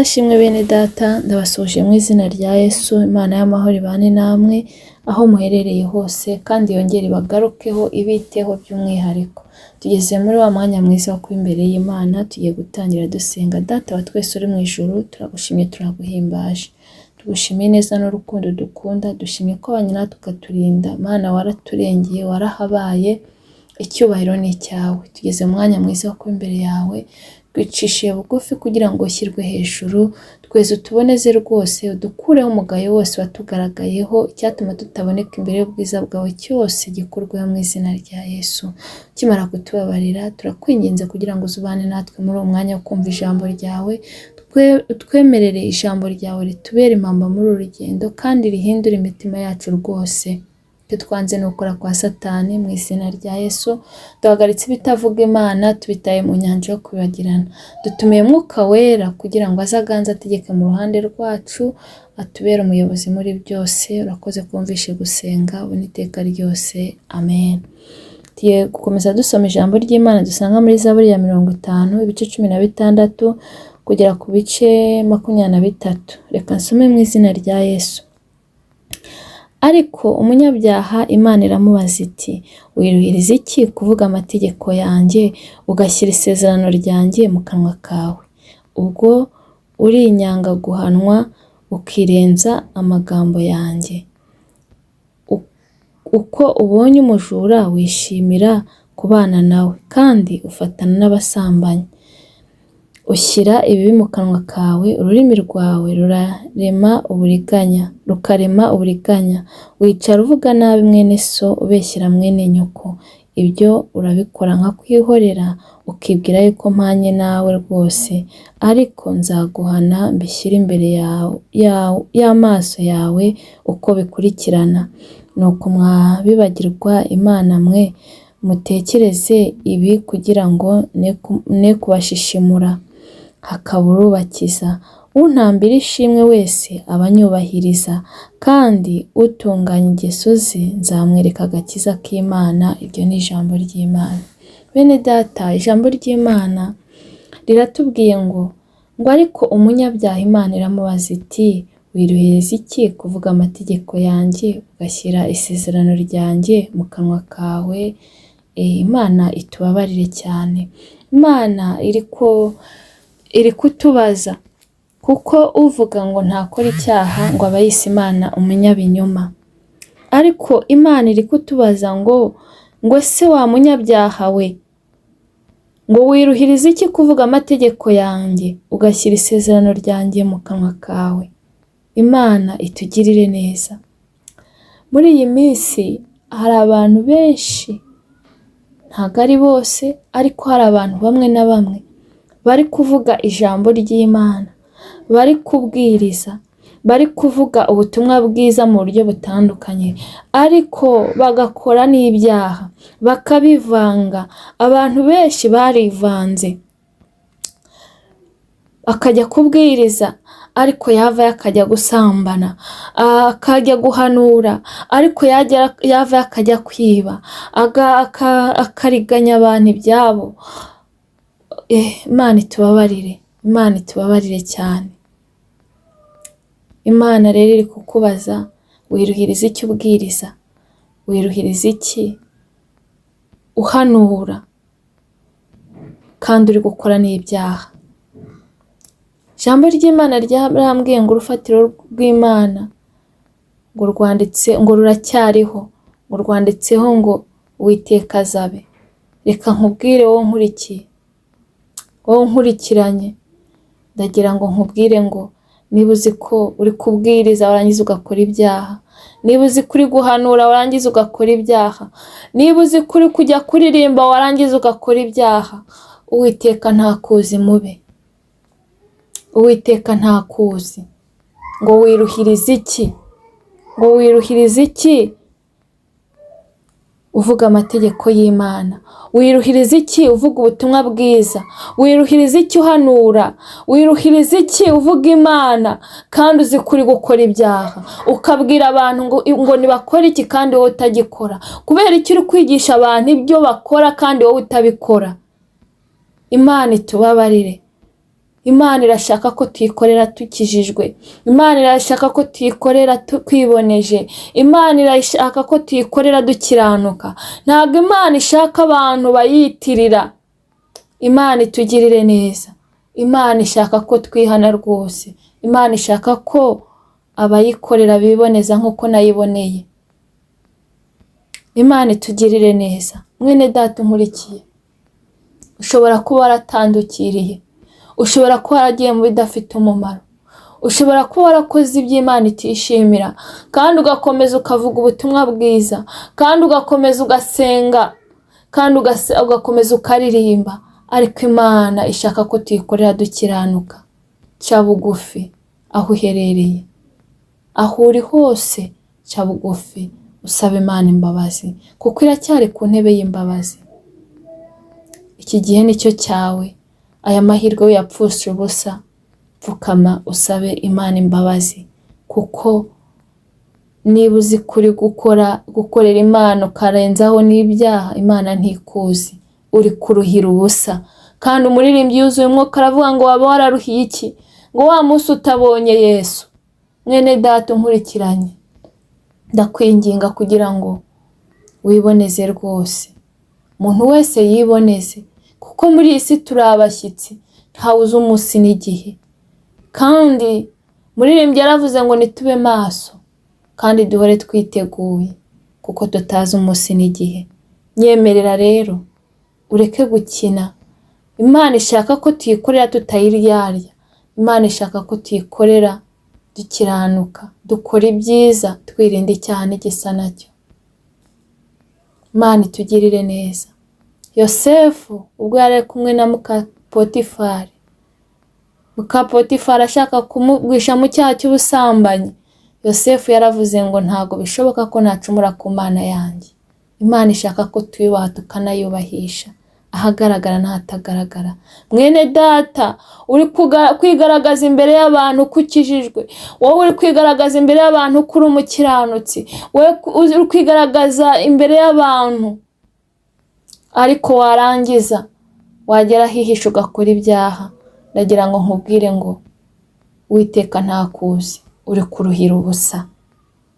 Ashimwe bene data, ndabasuhuje mu izina rya Yesu. Imana y'amahoro ibane namwe aho muherereye hose, kandi yongere ibagarukeho, ibiteho by'umwihariko. Tugeze muri wa mwanya mwiza wo kuba imbere y'Imana, tugiye gutangira dusenga. Data wa twese uri mu ijuru, turagushimye, turaguhimbaje. Tugushimiye neza n'urukundo dukunda, dushimye ko wabanye natwe ukaturinda. Mana, waraturengeye, warahabaye, icyubahiro ni icyawe. Tugeze mu mwanya mwiza wo kuba imbere yawe, twicishije bugufi kugira ngo ushyirwe hejuru, twese utuboneze rwose, udukureho umugayo wose watugaragayeho, icyatuma tutaboneka imbere y'ubwiza bwawe cyose gikurweho mu izina rya Yesu. Ukimara kutubabarira, turakwinginze kugira ngo uzubane natwe muri uwo mwanya wo kumva ijambo ryawe, utwemerere ijambo ryawe ritubere impamba muri uru rugendo kandi rihindure imitima yacu rwose. Icyo twanze ni ukora kwa Satani mu izina rya Yesu. Duhagaritse ibitavuga Imana, tubitaye mu nyanja yo kwibagirana. Dutumiye Mwuka Wera kugira ngo aze aganze, ategeke mu ruhande rwacu, atubere umuyobozi muri byose. Urakoze kumvishe gusenga ubu n'iteka ryose, amen. Tugiye gukomeza dusoma ijambo ry'Imana dusanga muri Zaburi ya 50, ibice 16 kugera ku bice 23. Reka nsome mu izina rya Yesu. Ariko umunyabyaha Imana iramubaza iti: "Wiruhiriza iki kuvuga amategeko yanjye, ugashyira isezerano ryanjye mu kanwa kawe? Ubwo urinyanga guhanwa, ukirenza amagambo yanjye. Uko ubonye umujura wishimira kubana nawe, kandi ufatana n'abasambanyi. Ushyira ibibi mu kanwa kawe, ururimi rwawe rurarema uburiganya, rukarema uburiganya. Wicara uvuga nabi mwene so, ubeshyera mwene nyoko. Ibyo urabikora nkakwihorera, ukibwira yuko mpanye nawe rwose, ariko nzaguhana mbishyire imbere y'amaso yawe uko bikurikirana. Nuko mwabibagirwa Imana mwe, mutekereze ibi kugira ngo ne kubashishimura, hakabura ubakiza. Untambira ishimwe wese aba anyubahiriza, kandi utunganya ingeso ze nzamwereka agakiza k'Imana." Iryo ni ijambo ry'Imana. Bene data, ijambo ry'Imana riratubwiye ngo ariko umunyabyaha Imana iramubaza iti: "Wiruhiriza iki kuvuga amategeko yanjye, ugashyira isezerano ryanjye mu kanwa kawe?" Imana itubabarire cyane. Imana iri kutubaza, kuko uvuga ngo ntakora icyaha ngo aba yise Imana umunyabinyoma. Ariko Imana iri kutubaza ngo ese wa munyabyaha we, ngo wiruhiriza iki kuvuga amategeko yanjye, ugashyira isezerano ryanjye mu kanwa kawe? Imana itugirire neza. Muri iyi minsi hari abantu benshi, ntabwo ari bose, ariko hari abantu bamwe na bamwe bari kuvuga ijambo ry'Imana, bari kubwiriza, bari kuvuga ubutumwa bwiza mu buryo butandukanye, ariko bagakora n'ibyaha, bakabivanga. Abantu benshi barivanze, akajya kubwiriza ariko yavayo akajya gusambana, akajya guhanura ariko yavayo akajya kwiba, akariganya abantu ibyabo. Imana itubabarire, Imana itubabarire cyane. Imana rero iri kukubaza: wiruhiriza iki ubwiriza? Wiruhiriza iki uhanura kandi uri gukora n'ibyaha? Ijambo ry'Imana ryarambwiye ngo urufatiro rw'Imana ngo rwanditse, ngo ruracyariho, ngo rwanditseho ngo "Uwiteka azabe". Reka nkubwire wowe nkurikiye, wowe nkurikiranye, ndagira ngo nkubwire ngo niba uzi ko uri kubwiriza warangiza ugakora ibyaha, niba uzi ko uri guhanura warangiza ugakora ibyaha, niba uzi ko uri kujya kuririmba warangiza ugakora ibyaha, Uwiteka ntakuzi mube. Uwiteka ntakuzi. Ngo wiruhiriza iki? Ngo wiruhiriza iki uvuga amategeko y'Imana? Wiruhiriza iki uvuga ubutumwa bwiza? Wiruhiriza iki uhanura? Wiruhiriza iki uvuga Imana kandi uzi ko uri gukora ibyaha? Ukabwira abantu ngo ntibakore iki kandi wowe utagikora. Kubera iki uri kwigisha abantu ibyo bakora kandi wowe utabikora? Imana itubabarire. Imana irashaka ko tuyikorera tukijijwe, Imana irashaka ko tuyikorera twiboneje, Imana irashaka ko tuyikorera dukiranuka. Ntabwo Imana ishaka abantu bayitirira. Imana itugirire neza. Imana ishaka ko twihana rwose. Imana ishaka ko abayikorera biboneza nk'uko nayiboneye. Imana itugirire neza. Mwene data unkurikiye, ushobora kuba waratandukiriye, ushobora kuba waragiye mu bidafite umumaro, ushobora kuba warakoze ibyo Imana itishimira, kandi ugakomeza ukavuga ubutumwa bwiza, kandi ugakomeza ugasenga, kandi ugakomeza ukaririmba, ariko Imana ishaka ko tuyikorera dukiranuka. Ca bugufi aho uherereye, aho uri hose, ca bugufi usaba Imana imbabazi, kuko iracyari ku ntebe y'imbabazi. Iki gihe nicyo cyawe, aya mahirwe uyapfusha ubusa. Pfukama usabe Imana imbabazi, kuko niba uzi kuri gukorera Imana ukarenzaho n'ibyaha, Imana ntikuzi, uri kuruhira ubusa. Kandi umuririmbyi yuzuye umwuka aravuga ngo waba wararuhiye iki, ngo wa munsi utabonye Yesu. Mwene data unkurikiranye, ndakwinginga kugira ngo wiboneze rwose. Umuntu wese yiboneze, kuko muri iyi si turi abashyitsi, ntawe uzi umunsi n'igihe. Kandi muririmbyi yaravuze ngo nitube maso kandi duhore twiteguye, kuko tutazi umunsi n'igihe. Nyemerera rero ureke gukina. Imana ishaka ko tuyikorera tutayiryarya. Imana ishaka ko tuyikorera dukiranuka, dukora ibyiza, twirinda icyaha n'igisa nacyo. Imana itugirire neza. Yosefu ubwo yari ari kumwe na muka Potifari, muka Potifari ashaka kumugwisha mu cyaha cy'ubusambanyi, Yosefu yaravuze ngo ntabwo bishoboka ko nacumura ku Mana yanjye. Imana ishaka ko tuyubaha tukanayubahisha, ahagaragara n'ahatagaragara. Mwene data uri kwigaragaza imbere y'abantu ko ukijijwe, wowe uri kwigaragaza imbere y'abantu ko uri umukiranutsi, wowe uri kwigaragaza imbere y'abantu, ariko warangiza wagera ahihisha ugakora ibyaha, ndagira ngo nkubwire ngo Uwiteka ntakuzi, uri kuruhira ubusa,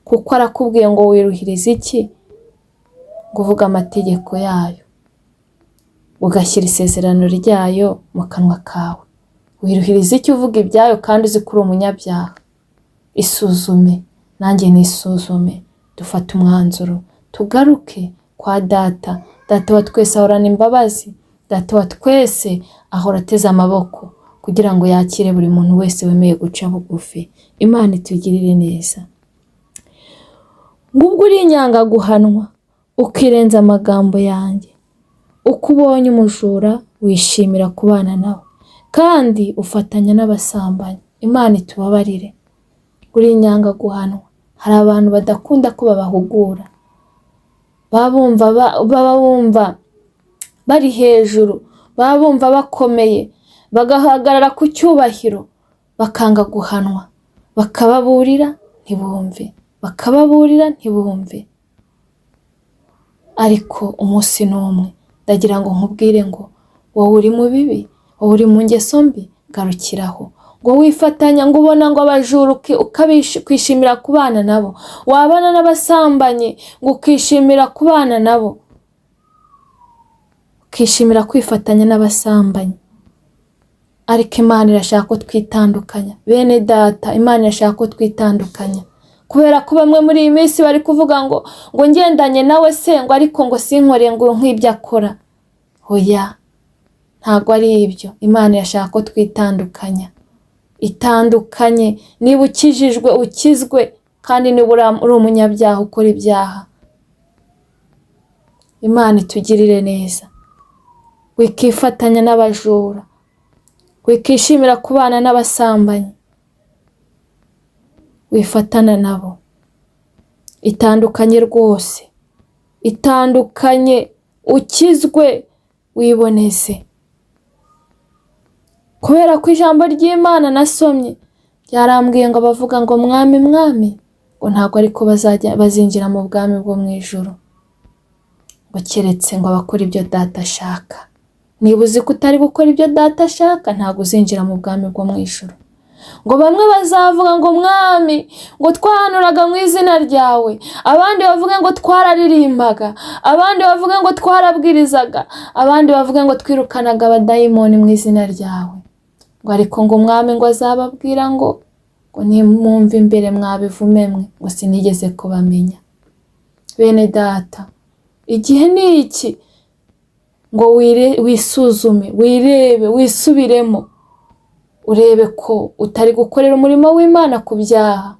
kuko arakubwiye ngo wiruhirize iki? Ngo uvuge amategeko yayo, ugashyira isezerano ryayo mu kanwa kawe. Wiruhiriza icyo uvuga ibyayo kandi uzi ko uri umunyabyaha? Isuzume, nanjye nisuzume, dufate umwanzuro, tugaruke kwa data. Data wa twese ahorana imbabazi, data wa twese ahora ateze amaboko kugira ngo yakire buri muntu wese wemeye guca bugufi. Imana itugirire neza. Ngubwo uri inyanga guhanwa, ukirenza amagambo yanjye. Uko ubonye umujura wishimira kubana nawe, kandi ufatanya n'abasambanyi. Imana itubabarire. Uri inyanga guhanwa. Hari abantu badakunda ko babahugura, baba bumva bari hejuru, baba bumva bakomeye, bagahagarara ku cyubahiro, bakanga guhanwa, bakababurira ntibumve, bakababurira ntibumve. Ariko umunsi n'umwe ndagira ngo nkubwire ngo wowe uri mu bibi, wowe uri mu ngeso mbi, garukiraho. Ngo wifatanya, ngo ubona ngo abajura ukishimira kubana nabo, wabana n'abasambanyi ngo ukishimira kubana nabo, ukishimira kwifatanya n'abasambanyi. Ariko Imana irashaka ko twitandukanya. Bene data, Imana irashaka ko twitandukanya, kubera ko bamwe muri iyi minsi bari kuvuga ngo ngendanye nawe se, ngo ariko ngo sinkore ngo nk'ibyo akora. Oya, ntabwo ari ibyo. Imana irashaka ko twitandukanya. Itandukanye. Niba ukijijwe ukizwe, kandi niba uri umunyabyaha ukora ibyaha. Imana itugirire neza. Wikifatanya n'abajura, wikishimira kubana n'abasambanyi, wifatana nabo. Itandukanye rwose, itandukanye, ukizwe, wiboneze. Kubera ko ijambo ry'Imana nasomye ryarambwiye ngo abavuga ngo mwami mwami, ngo ntabwo ariko bazajya bazinjira mu bwami bwo mu ijuru, ngo keretse ngo abakora ibyo data ashaka. Niba uzi ko utari gukora ibyo data ashaka, ntabwo uzinjira mu bwami bwo mu ijuru. Ngo bamwe bazavuga ngo mwami, ngo twahanuraga mu izina ryawe, abandi bavuge ngo twararirimbaga, abandi bavuge ngo twarabwirizaga, abandi bavuge ngo twirukanaga abadayimoni mu izina ryawe. Ngo ariko ngo umwami ngo azababwira ngo nimwumve imbere mwabivume mwe, ngo sinigeze kubamenya. Bene data, igihe ni iki ngo wisuzume, wirebe, wisubiremo, urebe ko utari gukorera umurimo w'Imana ku byaha,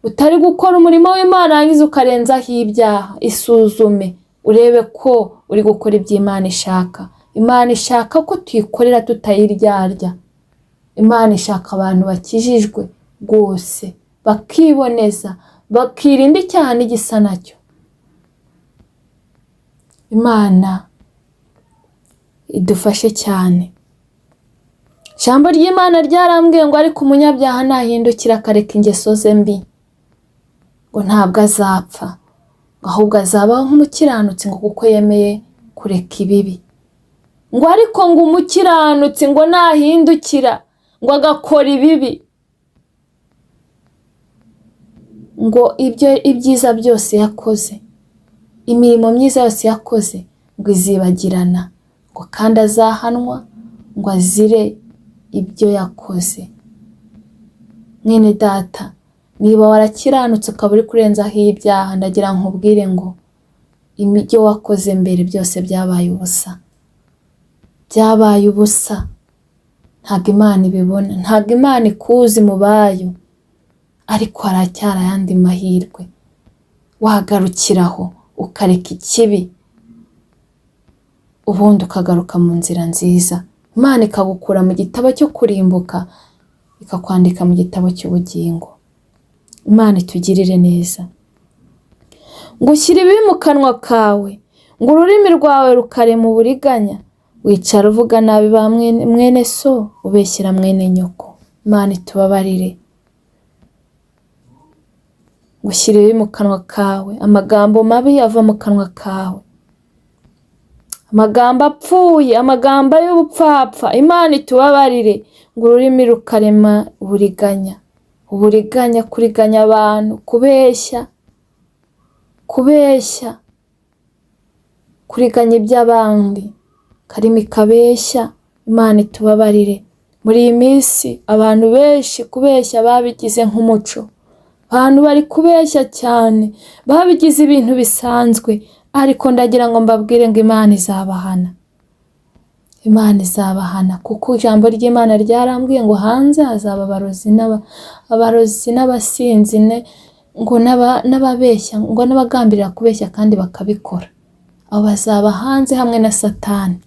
utari gukora umurimo w'Imana warangiza ukarenzaho ibyaha. Isuzume urebe ko uri gukora ibyo Imana ishaka. Imana ishaka ko tuyikorera tutayiryarya. Imana ishaka abantu bakijijwe rwose, bakiboneza, bakirinda icyaha n'igisa nacyo. Imana idufashe cyane. Ijambo ry'Imana ryarambwiye ngo ariko umunyabyaha nahindukira akareka ingeso ze mbi, ngo ntabwo azapfa, ngo ahubwo azabaho nk'umukiranutsi, ngo kuko yemeye kureka ibibi. Ngo ariko ngo umukiranutsi ngo nahindukira ngo agakora ibibi, ngo ibyo ibyiza byose yakoze, imirimo myiza yose yakoze, ngo izibagirana, ngo kandi azahanwa ngo azire ibyo yakoze. Mwene data, niba warakiranutse ukaba uri kurenzaho ibyaha, ndagira nkubwire ngo ibyo wakoze mbere byose byabaye ubusa, byabaye ubusa. Ntabwo Imana ibibona, ntabwo Imana ikuzi mu bayo, ariko haracyari ayandi mahirwe. Wagarukiraho ukareka ikibi, ubundi ukagaruka mu nzira nziza. Imana ikagukura mu gitabo cyo kurimbuka, ikakwandika mu gitabo cy'ubugingo. Imana itugirire neza. Ngo ushyire ibibi mu kanwa kawe, ngo ururimi rwawe rukarema uburiganya, wicara uvuga nabi ba mwene so, ubeshyera mwene nyoko. Imana itubabarire. Ngo ushyire ibibi mu kanwa kawe, amagambo mabi ava mu kanwa kawe, amagambo apfuye, amagambo y'ubupfapfa. Imana itubabarire. Ngo ururimi rukarema uburiganya, uburiganya, kuriganya abantu, kubeshya, kubeshya, kuriganya iby'abandi, karimi kabeshya. Imana itubabarire. Muri iyi minsi abantu benshi kubeshya babigize nk'umuco, abantu bari kubeshya cyane, babigize ibintu bisanzwe. Ariko ndagira ngo mbabwire ngo Imana izabahana, Imana izabahana, kuko ijambo ry'Imana ryarambwiye ngo hanze hazaba abarozi n'abasinzi, ngo n'ababeshya, ngo n'abagambirira kubeshya kandi bakabikora. Abo bazaba hanze hamwe na Satani.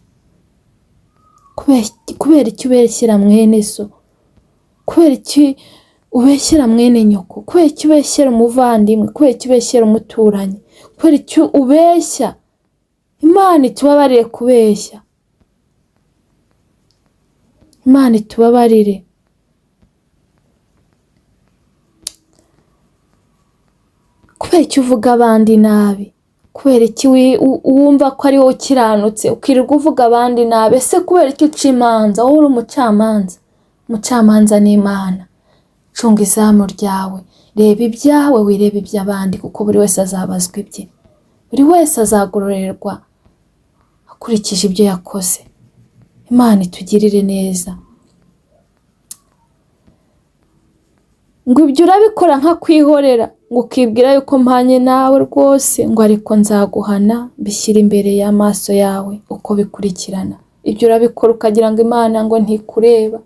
Kubera iki ubeshyera mwene so? Kubera iki ubeshyera mwene nyoko? Kubera iki ubeshyera umuvandimwe? Kubera iki ubeshyera umuturanyi? Kubera iki ubeshya? Imana itubabarire kubeshya. Imana itubabarire. Kubera iki uvuga abandi nabi? Kubera iki wumva ko ari wowe ukiranutse ukirirwa uvuga abandi nabi? Ese kubera iki uca imanza? Wowe uri umucamanza. Umucamanza ni Imana. Cunga izamu ryawe, reba ibyawe, wirebe iby'abandi, kuko buri wese azabazwa ibye, buri wese azagororerwa akurikije ibyo yakoze. Imana itugirire neza. Ngo ibyo urabikora nkakwihorera, ngo ukibwira yuko mpanye nawe rwose, ngo ariko nzaguhana mbishyire imbere y'amaso yawe uko bikurikirana. Ibyo urabikora ukagira ngo Imana ngo ntikureba,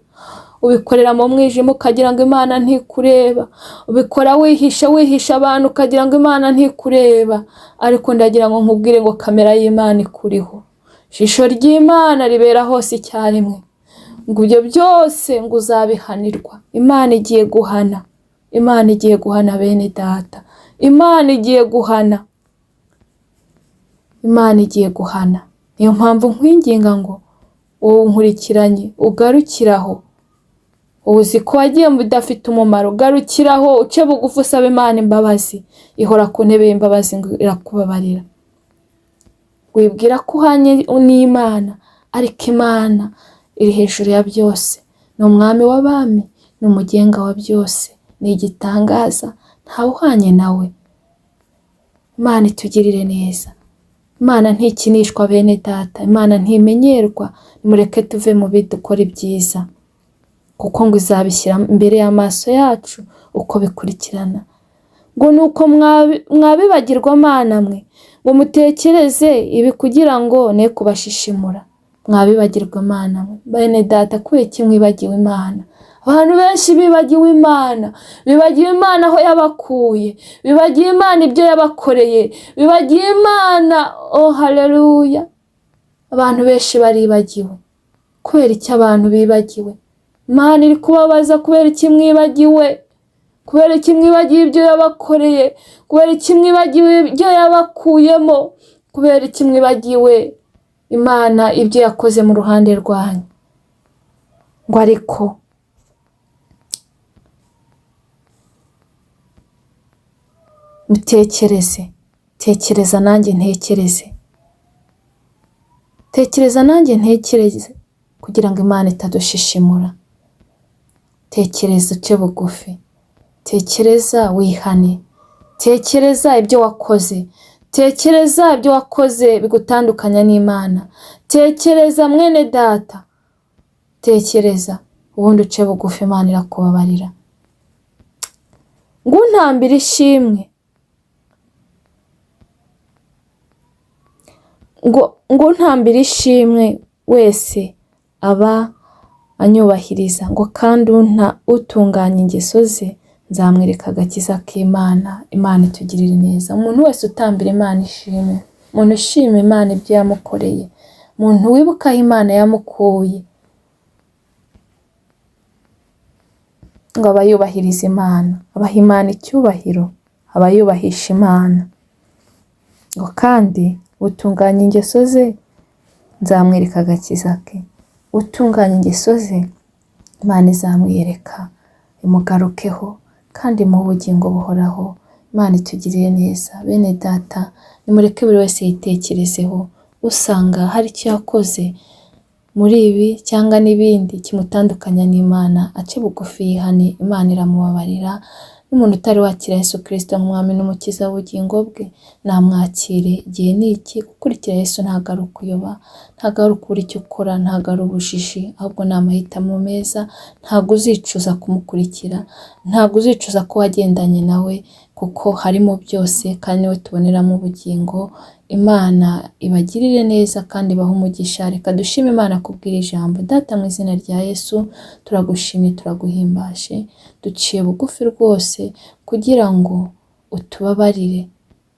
ubikorera mu mwijima ukagira ngo Imana ntikureba, ubikora wihisha wihisha abantu ukagira ngo Imana ntikureba. Ariko ndagira ngo nkubwire ngo kamera y'Imana ikuriho, ijisho ry'Imana ribera hose icyarimwe. Ngo ibyo byose ngo uzabihanirwa. Imana igiye guhana, Imana igiye guhana bene data, Imana igiye guhana, Imana igiye guhana. Niyo mpamvu nkwinginga ngo wowe unkurikiranye ugarukiraho. Uzi ko wagiye mu bidafite umumaro, garukiraho, uce bugufi usabe Imana imbabazi. Ihora ku ntebe y'imbabazi ngo irakubabarira. Wibwira ko uhanye n'Imana, Ariko Imana iri hejuru ya byose, ni umwami w'abami, ni umugenga wa byose, ni igitangaza, ntawuhwanye nawe. Imana itugirire neza. Imana ntikinishwa bene data, Imana ntimenyerwa, nimureke tuve mu bi dukora ibyiza, kuko ngo izabishyira imbere y'amaso yacu uko bikurikirana. Ngo nuko mwabibagirwa Mana mwe, ngo mutekereze ibi kugira ngo ne kubashishimura. Mwabibagirwa Mana mwe, bene data, kubera iki mwibagiwe Imana? Abantu benshi bibagiwe Imana, bibagiwe Imana aho yabakuye, bibagiwe Imana ibyo yabakoreye, bibagiwe Imana, oh haleluya. Abantu benshi baribagiwe. Kubera iki abantu bibagiwe? Imana iri kubabaza, kubera iki mwibagiwe? Kubera iki mwibagiwe ibyo yabakoreye? Kubera iki mwibagiwe ibyo yabakuyemo? Kubera iki mwibagiwe Imana ibyo yakoze mu ruhande rwanyu? Ngo ariko mutekereze, tekereza nanjye ntekereze, tekereza nanjye ntekereze, kugira ngo Imana itadushishimura. Tekereza uce bugufi, tekereza wihane, tekereza ibyo wakoze, tekereza ibyo wakoze bigutandukanya n'Imana, tekereza mwene data, tekereza ubundi uce bugufi, Imana irakubabarira. Ngo untambire ishimwe, ngo untambire ishimwe wese aba anyubahiriza, ngo kandi utunganya ingeso ze nzamwereka agakiza k'Imana. Imana itugirire neza. Umuntu wese utambira Imana ishimwe, umuntu ushima Imana ibyo yamukoreye, umuntu wibuka aho Imana yamukuye, ngo aba yubahiriza Imana, abaha Imana icyubahiro, aba yubahisha Imana. Ngo kandi utunganya ingeso ze nzamwereka agakiza ke. Utunganya ingeso ze Imana izamwereka, imugarukeho kandi imuhe ubugingo buhoraho. Imana itugirire neza. Bene data, nimureke buri wese yitekerezeho, usanga hari icyo yakoze muri ibi cyangwa n'ibindi kimutandukanya n'Imana, ace bugufi yihane, Imana iramubabarira. N'umuntu utari wakira Yesu Kristo nk'umwami n'umukiza w'ubugingo bwe, namwakire. Igihe ni iki. Gukurikira Yesu ntabwo ari ukuyoba, ntabwo ari ukubura icyo ukora, ntabwo ari ubujiji, ahubwo ni amahitamo meza. Ntabwo uzicuza kumukurikira, ntabwo uzicuza ko wagendanye nawe, kuko harimo byose kandi niwe tuboneramo ubugingo. Imana ibagirire neza kandi ibahe umugisha. Reka dushime Imana kubw'iri jambo. Data, mu izina rya Yesu turagushimye, turaguhimbaje, duciye bugufi rwose kugira ngo utubabarire.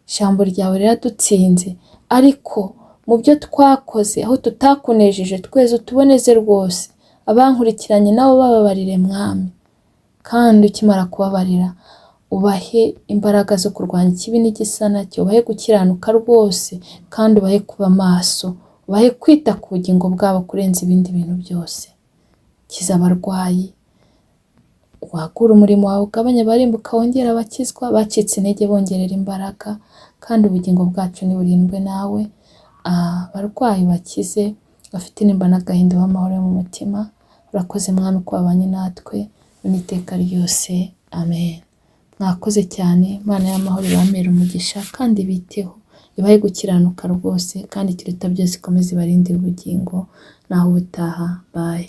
Ijambo ryawe riradutsinze, ariko mu byo twakoze aho tutakunejeje twese utuboneze rwose. Abankurikiranye nabo bababarire Mwami, kandi ukimara kubabarira ubahe imbaraga zo kurwanya ikibi n'igisa nacyo, ubahe gukiranuka rwose, kandi ubahe kuba maso, ubahe kwita ku bugingo bwabo kurenza ibindi bintu byose. Kiza abarwayi, wagure umurimo wawe, ugabanye abarimbuka, wongere abakizwa, bacitse intege bongerera imbaraga, kandi ubugingo bwacu niburindwe nawe. Abarwayi bakize, bafite intimba n'agahinda b'amahoro yo mu mutima. Urakoze Mwami ko wabanye natwe n'iteka ryose, amen. Mwakoze cyane. Imana y'amahoro ibamere umugisha kandi biteho, ibahe gukiranuka rwose, kandi ikiruta byose ikomeze ibarindire ubugingo. Naho ubutaha, bye.